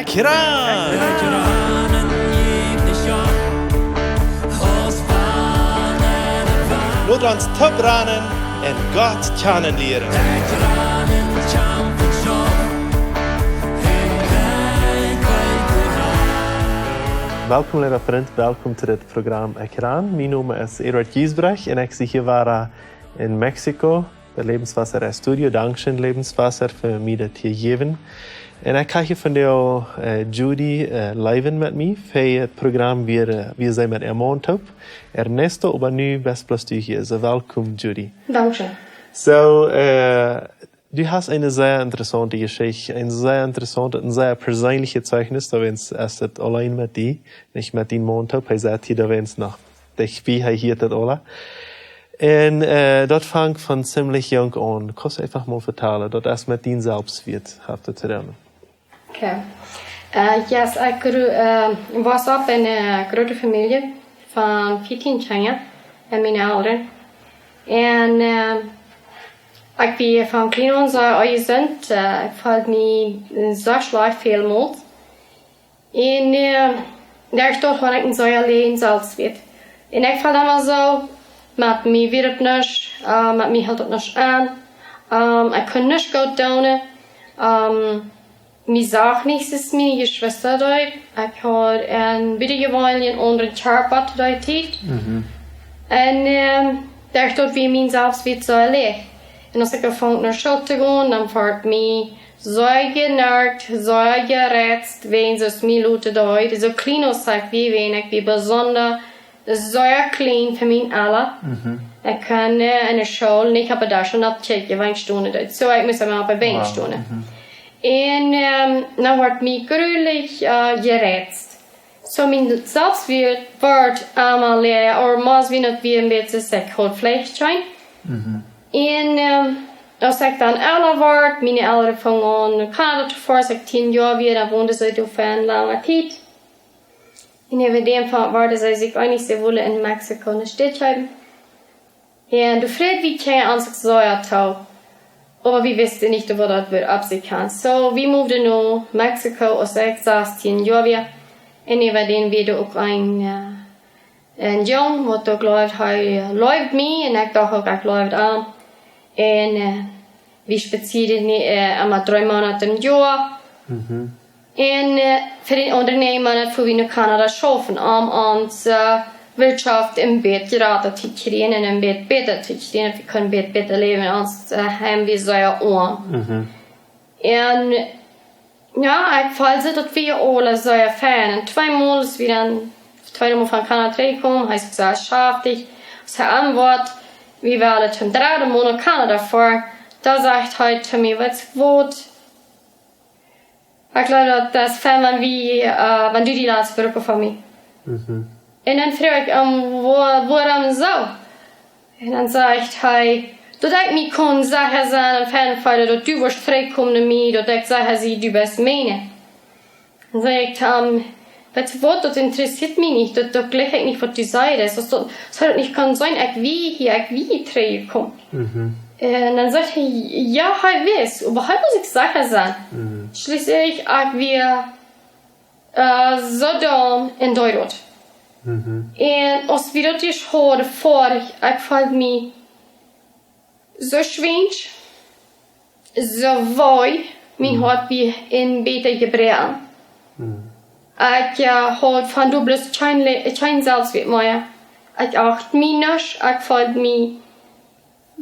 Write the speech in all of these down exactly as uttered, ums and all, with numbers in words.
Kran! Lot ons toop ranen un Gott kjanen lieren. Welkom, leewa Frint, welkom to dit Program Ekj Ran. Mien Nomen es Eduard Giesbrecht un ekj sie hia wada en Mexiko, bie Lebenswasser Studio. Dankscheen, Lebenswasser, fa mie dit hia jäwen. Un ekj hab hia vondoag, äh, Judy, äh, Leiven met mie, fa daut Program wia, äh, wia see met äa Maun toop, Ernesto, oba nu best bloos du hia. Soo, welkom, Judy. Dankscheen. Soo, äh, du hast eene sea interessaunte Jeschicht, een sea interessauntet un sea perseenlichet Zeichnis, doawäajen es et auleen met die, nich met dien Maun toop, hee sett hia doawäajen noch, daut, woo hee hia daut aula. Un, äh, daut fangt von ziemlich junk aun. Kaust eefach mol vetalen, daut es met dien Selfstwieet haft daut to doonen. Okay. Äh, yes, ekj gro-, äh, wuss opp en eene groote Famielje von vieetieen Kjinja un miene Elren. Un, äh, ekj wia von kjlien aun sea onjesunt, äh, ekj feeld mie sea schlajcht väl mol. Un, äh, doa haud ekj een sea läajen Selfstwieet. Un ekj feeld emma soo, met mie wia daut nuscht, äh, met mie hilt daut nuscht aun. Ähm, ekj kunn nuscht goot doonen. Ähm, mie sach nich soo aus miene Jeschwista deeden. Ekj haud een bät jeweenlich een aundren Kjarpa to dee Tiet. Mhm. Un, ähm, doa haud ekj mien Selfstwieet sea läajen. Un aus ekj aunfunk no School to gonen, dan wort mie sea jenarkt, sea jereizt, wäajen soo aus mie Lotte deed. Soo kjlien aus ekj wia, wia ekj besonda sea kjlien fa mien Ella. Mhm. Ekj kunn, äh, enne School nich oppe Desch oppkjikjen, wan ekj stonen deed. Soo, ekj must emma oppe Been stonen. Wow. Mhm. Un, ähm, dan wort mie grulich, äh, jereizt. Soo, mien Selfstwieet wort emma läaja, oba mie wia daut wia een bät, ekj haud veleicht kjeen. Mhm. Un, ähm, aus ekj dan ella wort, miene Elren fungen aun no Kanada to foaren, aus ekj tieen Joa wia, dan wonden see doa fa eene lange Tiet. Un äwa däm fa-, worden see sikj eenich, see wullen en Mexiko ne Städ haben. Un doa freiden wie Kjinja ons uk sea too. Oba wie wisten nich, waut daut wudd opp sikj haben. Soo, wie moveden no Mexiko, aus ekj sastieen Joa wia. Un äwa däm wia doa uk een, äh, een Jung, waut doa jleewd, hee, äh, leewd mie, un ekj docht uk, ekj leewd am. Un, äh, wie spazieeden, äh, emma dree Moonat em Joa. Mhm. Un, äh, fa dän aundren näajen Moonat fuaren wie no Kanada schaufen, om onse, äh, Wirtschaft een bät jrata to kjrieen un een bät bäta to kjrieen, daut wie kunnen een bät bäta läwen, ons, äh, Heim wia sea oam. Mhm. Un, jo, ekj feeld soo daut wie aula sea fein. Un tweemol aus wie dan, tweede Mol von Kanada trigjkjeemen, hee es sea schaftich. Aus hee aun wort, wie wullen toom dredden Mol no Kanada foaren, dan sajcht hee to mie, weetst waut, ekj jleew daut es fein, wan wie, äh, wan du die latst brucken von mie. Mhm. Un dan fruach ekj am, wua-, wuarom soo? Un dan sajcht hee, daut ekj mie kunn secha sennen un fein feelen, daut du wurscht trigjkomen no mie, daut ekj secha sie, du best miene. Dan saj ekj to am, weetst waut, daut interessieet mie nich, daut, daut jlikj ekj nich, waut du sajchst. Daut, daut haud nich kunnen sennen, ekj wia hia, ekj wia trigjjekomen. Mhm. Un dan sajcht hee, jo, hee wist, oba hee must sikj secha sennen. Mhm. Schlieslich, ekj wia, äh, soo down un doot. Mhm. Un aus wie daut ieescht hauden, foaren, ekj feeld mie soo schwiensch, soo wee, mien Hoat wia een bät jebroaken. Mhm. Ekj, äh, haud von doa bloos kjeen Le-, kjeen Selfstwieet mea. Ekj acht mie nich, ekj feeld mie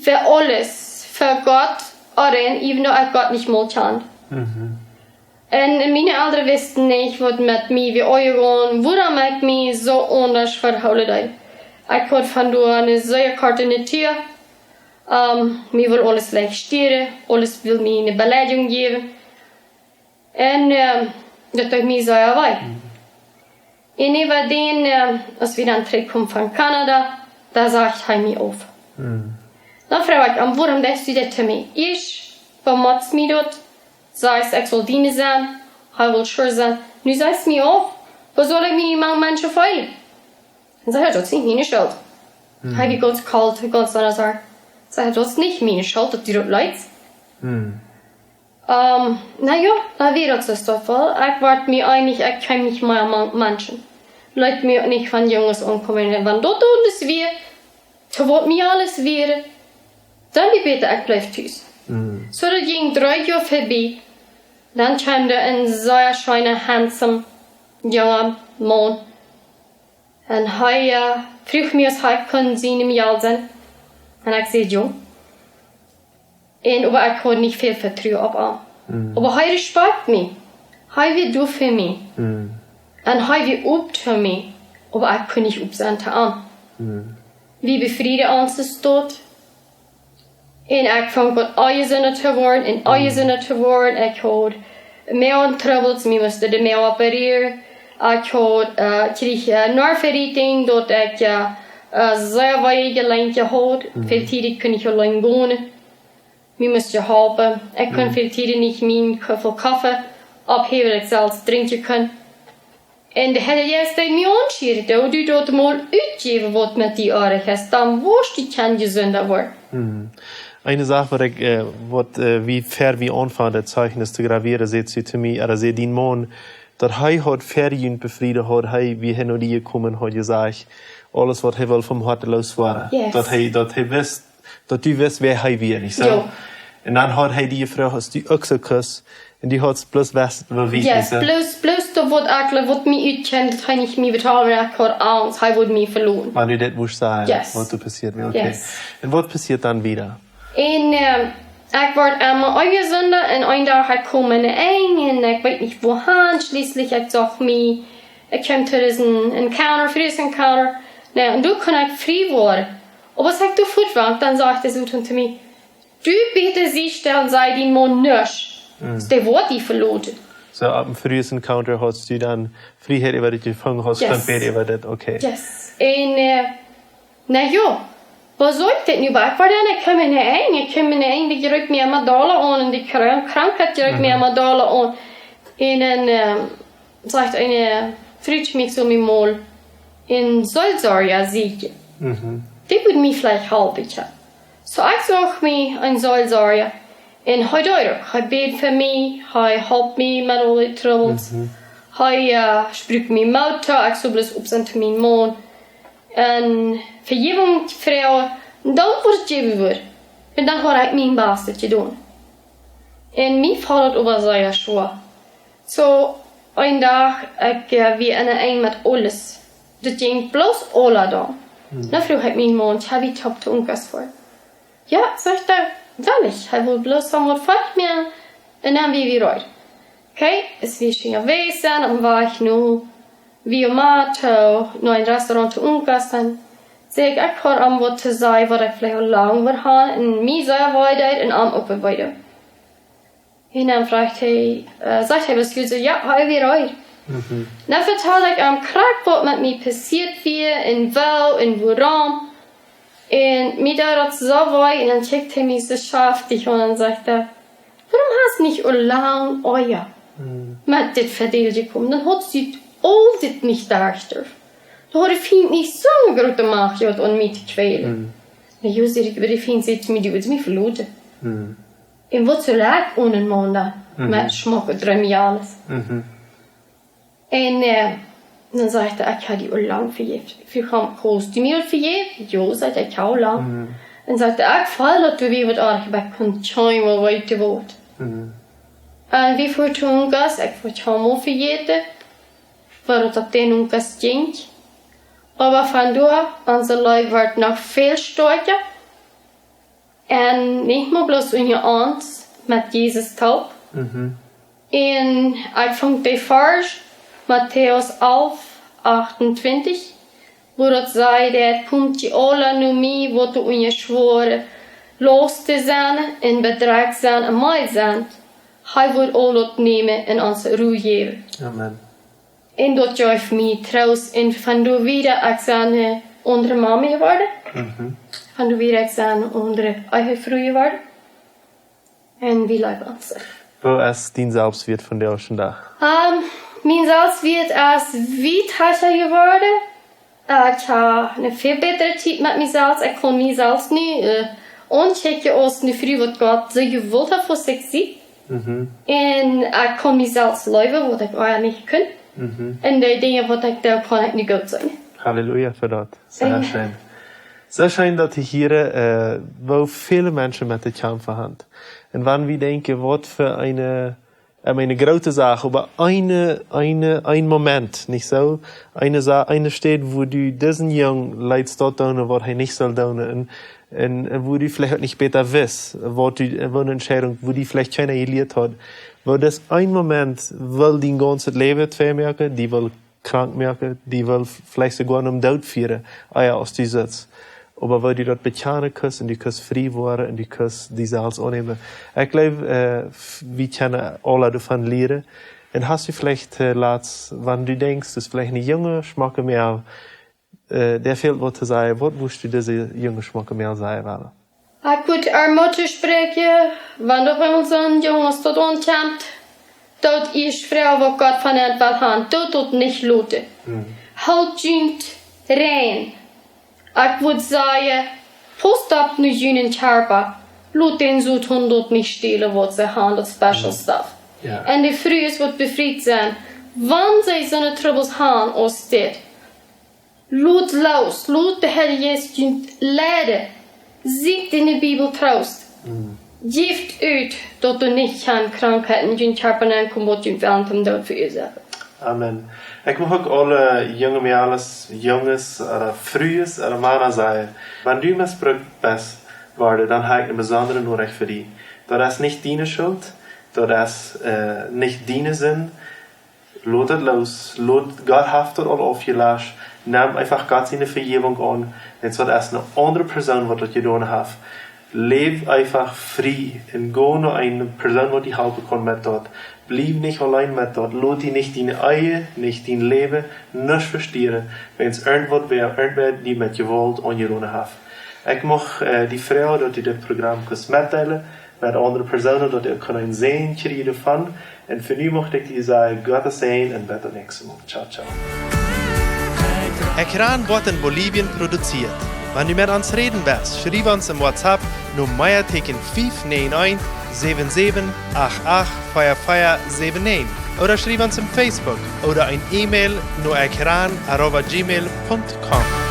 fa aules, fa Gott, auleen, even though ekj Gott nich mol kjand. Mhm. Un miene Elren wisten nich, waut met mie wia aunjegonen, wuarom ekj mie soo aundasch vehoolen deed. Ekj haud von doa eene sea korte Natua. Ähm, mie wull aules leicht stieren, aules wull mie eene Beleidigung jäwen. Un, ähm, daut deed mie sea wee. Mhm. Un äwa däm, ähm, aus wie dan trigjkjeemen von Kanada, dan säd hee mie auf. Mhm. Dan fruach ekj am, wuarom deist du daut to mie? Ieescht bemotst mie daut, sajchst, ekj saul diene sennen, hee wull sure sennen. Nu sajchst mie auf, woo saul ekj mie mank Menschen feelen? Dan säd hee, daut es nich miene Schult. Mhm. Hee wia gaunz kolt, gaunz aundasch. Säd hee, daut es nich miene Schult, daut du daut leetst. Mhm. Ehm, na jo, dan wia daut soo, daut wia, ekj wort mie eenich, ekj kjeem nich mea mank Menschen. Leet mie nich von Junges aunkomen. Un wan daut aules wia, to waut mie aules wia, dan wia bäta, ekj bleef tus. Soo, daut jinkj dree Joa verbie. Dan kjeem doa een sea scheena, handsome, junga Maun. Un hee, äh, fruach mie, aus hee kunn sien Mejal sennen. Un ekj säd jo. Un, oba ekj haud nich väl Vetruen opp am. Oba hee respakjt mie. Hee wia doa fa mie. Un hee wia op to mie. Oba ekj kunn nich op sennen to am. Wie befrieden ons es doa. Un ekj funk aun onjesunta to woaren un onjesunta to woaren. Ekj haud Moagentrubbels, mie musten de Moag opereren. Ekj haud, äh, kjrieech, äh, Nervenverrieten, daut ekj, äh, äh, sea weeje Jelenken haud. Väl Tiet kunn ekj auleen gonen. Mie must jeholpen. Ekj kunn väl Tiet nich mien Kuffel Koffe opphäwen, daut ekj selfst drinkjen kunn. Un de Herr Jesus deed mie aunschieren, daut du daut mol utjäwen waut met die oajch es, dan woascht du kjennen jesunta woaren. Eene Sach, waut ekj, äh, waut, äh, wie ver wie aunfungen, daut Zeichnis to grawieren, säd see to mie, ooda säd dien Maun, daut hee haud ver junt befrieden, haud hee, wie hee no die jekomen, haud jesajcht, aules waut hee wull vom Hoat looswoaren. Yes. Daut hee, daut hee wist, daut du wist, wäa hee wia, nich soo? Jo. Un dan haud hee die jefroacht, aus du uk soo kust, un du haudst bloos west, waut wia, yes, nich soo? Bloos, bloos daut waut ekj, waut mie utkjeem, daut hee nich mie betalen, un ekj haud Angst, hee wudd mie veloten. Wan du dit wurscht sajen, yes, waut doa passieet wia, okay. Yes. Un waut passieet dan wieda? Un, ähm, ekj wort emma onjesunta un een Dach ekj kjeem aun een Enj un ekj weet nich wua han. Schlieslich ekj socht mie, ekj kjeem to disen Encounter, Frues Encounter. Na, un doa kunn ekj frie woaren. Oba aus ekj doa fuat wia, dan säd de Soton to mie: "Du bäta sie stell un saj dien Maun nuscht. Dee woat die veloten." Soo, opp een Frues Encounter haudst du dan Frieheit äwa dit jefungen, haudst, yes, kunt bäden äwa dit, okay. Yes. Un, äh, na jo, waut saul ekj dit nu? Oba ekj wia dan, ekj kjeem aun een Enj, ekj kjeem aun een Enj, dee jreep mie emma dolla aun un dee Krank-, Krankheit jreep mie emma dolla aun. Un dan, ähm, sajcht eene Fru to mie, ekj sull mie mol een Seelsorja sieekjen. Dee wudd mie veleicht halpen kjennen. Soo, ekj socht mie een Seelsorja. Un hee deed uk. Hee bäd fa mie, hee holp mie met aule Trubbels. Hee, äh, spruak mie Moot too, ekj sull bloos opp sennen to mienen Maun. Un Vejäwunk froagen, un dan wort et jewoa. Un dan haud ekj mien Bastet jedonen. Un mie foll et oba sea schwoa. Soo, een Dach, ekj, äh, wia aun een Enj met aules. Daut jinkj bloos aula dan. Dan fruach ekj mienen Maun: "Kjenn wie toop to Unkas foaren?" "Jo," sajcht hee, "well ekj." Hee wull bloos waut fa mie. Un dan wia wie reed. Okay, aus wie wia wajch sent, opp dän Wajch no, wie mol to, no een Restaurant to Unkas, dan säd ekj, ekj haud am waut to sajen, waut ekj veleicht aul lang wull han, un mie sea wee deed, un am uk wee deed. Un dan fruach hee, äh, sajcht hee, "Best du soo?" "Jo," hee wia reed. Dan vetald ekj am krakjt waut met mie passieet wia, un woo, un wuarom. Un mie deed daut soo wee, un dan kjikjt hee mie soo schaftich aun un sajcht hee: "Wuarom hast nich aul lang ea met dit Vedeel jekomen? Dan haud ekj aul dit nich doa. Dan haud de Fient nich soone groote Macht jehaut aun mie to kjwälen." Na jo, säd ekj, oba de Fient säd to mie: "Du wurscht mie veloten." Un waut saul ekj onen Maun dan? Met schmocke Dream, aules. Un, äh, dan sajcht hee: "Ekj hab die aul lang vejäft." Ekj fruach am: "Hast du mie aul vejäft?" "Jo," sajcht hee, "ekj hab aul lang." Un sajcht hee: "Ekj feeld daut du wia waut oajch, oba ekj kunn kjeenmol weeten waut." Un wie fuaren to Unkas, ekj wull kjeenmol vejäten, woo daut opp dän Unkas jinkj. Oba von doa, onse Leew wort noch väl stoakja. Un nich mol bloos unja ons, met Jesus toop. Un ekj funk de Varsch, Matäus alf, achtuntwintich, wua daut sajcht: "Komt jie aula no mie, waut jie unja schwoare Lausten sent un bedrekjt sent un meed sent, hee woat aul daut nämen un ons Ru jäwen." Amen. Un daut jeef mie Troost. Un von doa wieda, ekj sie eene aundre Mama jeworden. Von doa wieda, ekj sie eene aundre Ehefru jeworden. Un wie läwen ons. Woo es dien Selfstwieet vondoag dän Dach? Ähm, mien Selfstwieet es wiet hecha jeworden. Äh, ekj hab eene väl bätre Tiet met mie selfst. Ekj kaun mie selfst nu, äh, aunkjikjen aus eene Fru, waut Gott soo jewult haft, aus ekj sie. Mhm. Un ekj kaun mie selfst leewen, waut ekj ea nich kunn. Mhm. Un de Dinja, waut ekj doo, kaun ekj nu goot sennen. Halleluja fa daut. Sea scheen. Sea scheen, daut jie hieren, äh, woo väle Menschen met to kjamfen haben. Un wan wie denkjen, waut fa eene, äh, eene groote Sach, oba eene, eene, een Moment, nich soo? Eene Sa-, eene Städ, wua du disen Jung leetst daut doonen, waut hee nich saul doonen. Un, un, un wua du veleicht uk nich bäta wist, waut du, äh, wua eene Entscheidunk, wua die veleicht kjeena jelieet haud. Wua dis een Moment well dien gaunzet Läwen twei moaken, die well krank moaken, die well veleicht soogoa nom Doot fieren, ea aus du sitst. Oba wua du daut bekjanen kaust un du kaust frie woaren un du kaust die selfst aunnämen. Ekj jleew, äh, f-, wie kjennen aule doavon lieren. Un hast du veleicht, äh, latst, wan du denkjst, daut veleicht een junga, schmocka Mäakje, äh, dee fält waut to sajen, waut wurscht du dise junga, schmocka Mäakje sajen wellen? Ekj wudd äa Moot toospräakjen, wan doa bie ons een Jung es daut aunkomt, daut es froagen, waut Gott von an well haben, daut, daut nich loten. Hm. Hoolt junt rein. Ekj wudd sajen, pausst opp no junen Kjarpa. Lot dän Soton daut nich stälen, waut see haben, daut special stuff. Jo. Un de Frues, waut befriet sent, wan see soone Trubbels haben aus dit, lot loos, lot de Herr Jesus junt leiden. Sieekjt enne Bibel Troost. Mm. Jeft ut, daut doa nich kjeene Krankheiten en jun Kjarpa nenkomen, waut junt wellen toom Doot veuasoaken. Amen. Ekj mucht uk aule junge Mäakjes, Junges, ooda Frues, ooda Mana sajen, wan du misbrukt best worden, dan hab ekj eene besondre Norecht fa die. Daut es nich diene Schult, daut es, äh, nich diene Sind. Lot et loos. Lot, Gott haft daut aul aufjelascht. Nemm eefach Gott siene Vejäwunk aun. Un soo es eene aundre Persoon, waut daut jedonen haft. Läw eefach frie un go no eene Persoon, waut die halpen kaun met daut. Bliew nich auleen met daut. Lot die nich diene Ehe, nich dien Läwen, nuscht vestieren, wan irjentwaut wäa, irjentwäa die met Jewault aunjedonen haft. Ekj mucht, äh, die froagen, daut du dit Program kaust metdeelen met aundre Persoonen, daut dee kjennen een Säajen kjrieen doavon. Un fa nu mucht ekj die sajen, Gott sien Säajen un bat daut näakjste Mol. Ciao, ciao. Ekjran woat en Bolivien produzieet. Wan du met ons räden west, schriew ons em WhatsApp no Mea Tieekjen fief näajen eent, säwen säwen acht acht, vea vea säwen näajen, ooda schriew ons em Facebook ooda een E-Mail no ekjran arroba gmail punkt com.